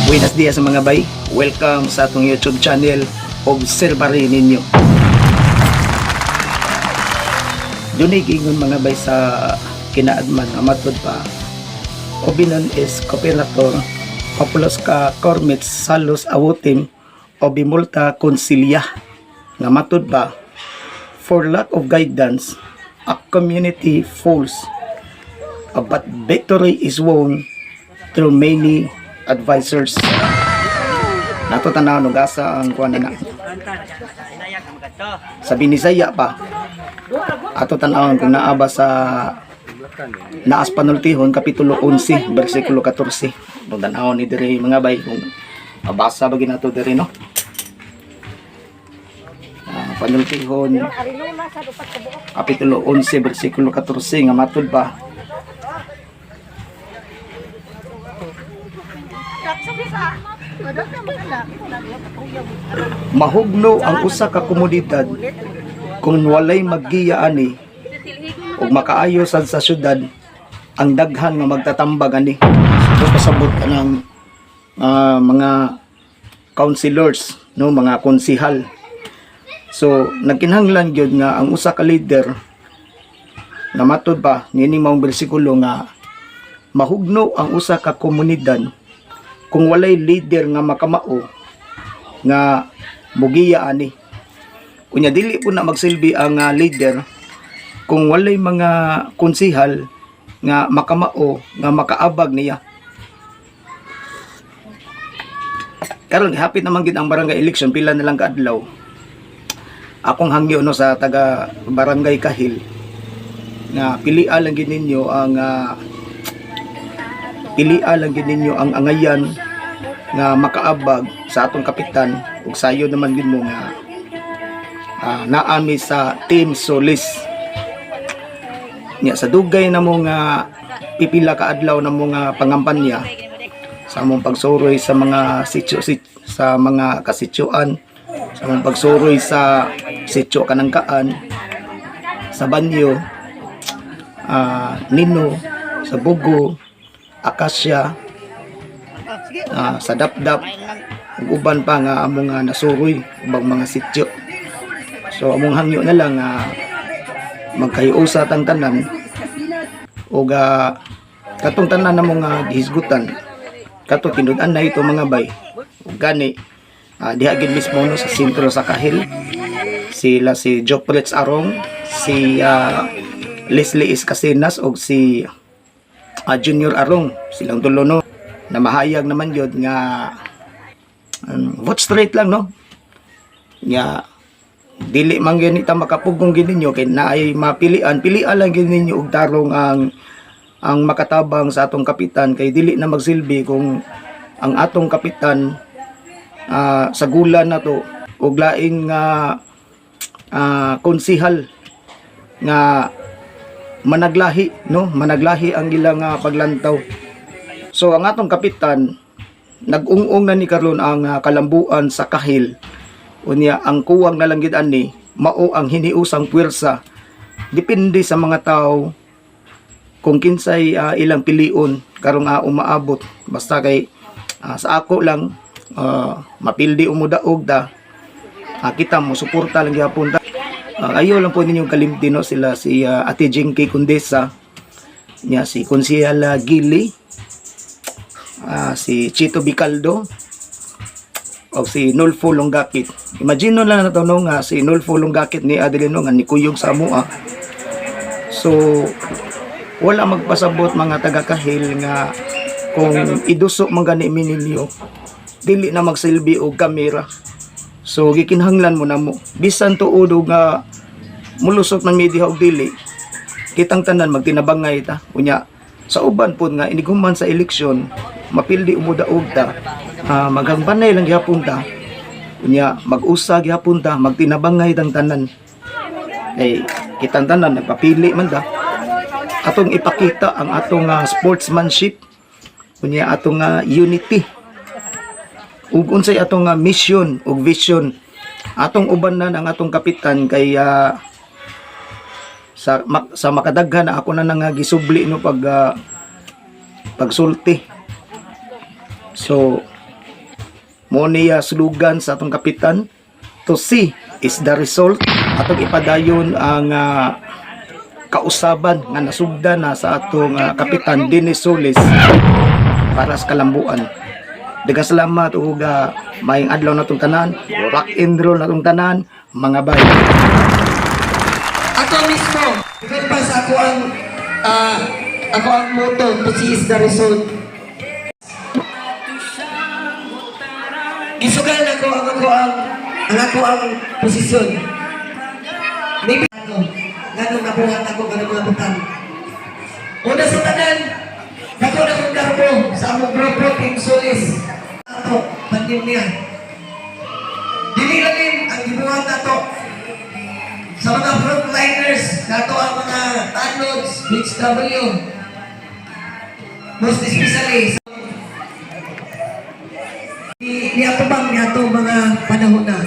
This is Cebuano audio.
Buenos dias, mga bay. Welcome sa atong YouTube channel, Observary ninyo. Dunay giingon, mga bay, sa kinaadman nga matud pa, "Obinon est cooperator populus cor salus autem ubi multa consilia," nga matud pa, "For lack of guidance, a community falls, but victory is won through many advisors." Nato tanaw no gasa ang kuan na sa Binisaya pa. Ato tan-awon kung naa ba sa Naas Panultihon kapitulo 11 bersikulo 14. Kung tan-awon ni diri, mga bay, kung mabasa ba ginato diri, no? Panultihon kapitulo 11 bersikulo 14 nga matud pa, "Mahugno ang usa ka komunidad kung walay maggiya ani, ug makaayo sad sa syudad ang daghan nga magtatambag ani." So pasabot kanang mga councilors, no, mga konsihal. So nagkinahanglan gyud nga ang usa ka leader, nga matud pa niining maong bersikulo nga mahugno ang usa ka komunidad kung walay leader nga makamao nga mugiya ani. Unya dili po na magsilbi ang leader kung walay mga konsihal nga makamao nga makaabag niya. Karon hapit naman gid ang barangay election, pila na lang kaadlaw. Akong hangyo, no, sa taga Barangay Kahil nga pilia lang gid ninyo ang angayan nga makaabag sa atong kapitan, ug sayo naman gid mo nga naami sa Team Solis. Nya sa dugay na mo nga pipila ka adlaw na mo nga pangampanya sa among pagsuroy sa mga sitio, sa mga kasityoan, sa among pagsuroy sa sitio Kanangkaan, sa Banyo, Nino, sa Bugo, Akasya, sa Dapdap ug uban pa nga among nga nasuroy ubang mga sityo. So among hangyo na lang nga magkahiusa tang tanan ug katong tanan na mga gihisgutan kato tinud-an na ito, mga bay. Ug gani diha gid mismo, no, sa sentro sa Kahil sila si Jopritz Arong, si Leslie Escasinas ug si Junior Arong, silang tulo, no, na mahayag naman yun nga vote straight lang, no, nga dili man gyud ta makapugong gid ninyo kay naay mapilian, pilian lang gyud ninyo og tarong ang makatabang sa atong kapitan, kay dili na magsilbi kung ang atong kapitan sagulan na to og laing nga konsihal nga managlahi, no, managlahi ang ilang paglantaw. So ang atong kapitan, nag-ung-ong na ni karon ang kalambuan sa Kahil. Unya ang kuwang na lang gid ani mao ang hiniusang puwersa. Depende sa mga tao kung kinsay ilang pilion karong umaabot. Basta kay sa ako lang, mapildi umudaog da, kita mo suporta lang gyapon ta. Ayaw lang po ninyong kalimti, no, sila si Ate Jinky Condesa niya, si Konsehal Gili, si Chito Bicaldo o si Nulfo Lunggakit. Imagine no lang na to, no, nga si Nulfo Lunggakit ni Adelino nga nikuyog sa amoa. So wala magpasabot, mga taga-Kahil, nga kung iduso man gani mi ninyo, dili na magsilbi og kamera. So gikinahanglan mo na mo bisan tuod og nga mulusot man mi diha og dili, kitang tanan magtinabangay ta. Unya sa uban pod nga inighuman sa eleksyon, mapildi umudaog ta, maghangbanay lang gihapon ta. Unya mag-usa gihapon ta, magtinabangay tang tanan kay kitang tanan nagpapili man ta. Atong ipakita ang atong sportsmanship, unya atong unity ug unsay atong mission ug vision. Atong ubanan ang atong kapitan kay sa makadaghan na ako na nga gisubli, no, pag pagsulti. So Mo niya slogan sa atong kapitan, "To see is the result." Atong ipadayon ang kausaban nga nasugdan na sa atong Kapitan Dennis Solis para sa kalambuan. Daghang salamat ug maayong adlaw natong tanan. Rock and roll natong tanan, mga bay. Ako mismo, pa sa ako ang motto, "To see is the result." Gisugal ako ang posisyon. Maybe ano, ngano nabuhat ako kanang mga butang. Una sa tanan, dako na kong garbo sa among grupo Team Solis. Ato, pandemya. Dili lang ang gibuhat nato sa mga frontliners, nato ang mga tanods, BHW, most especially sa ni ato bang ni ato mga panahon na.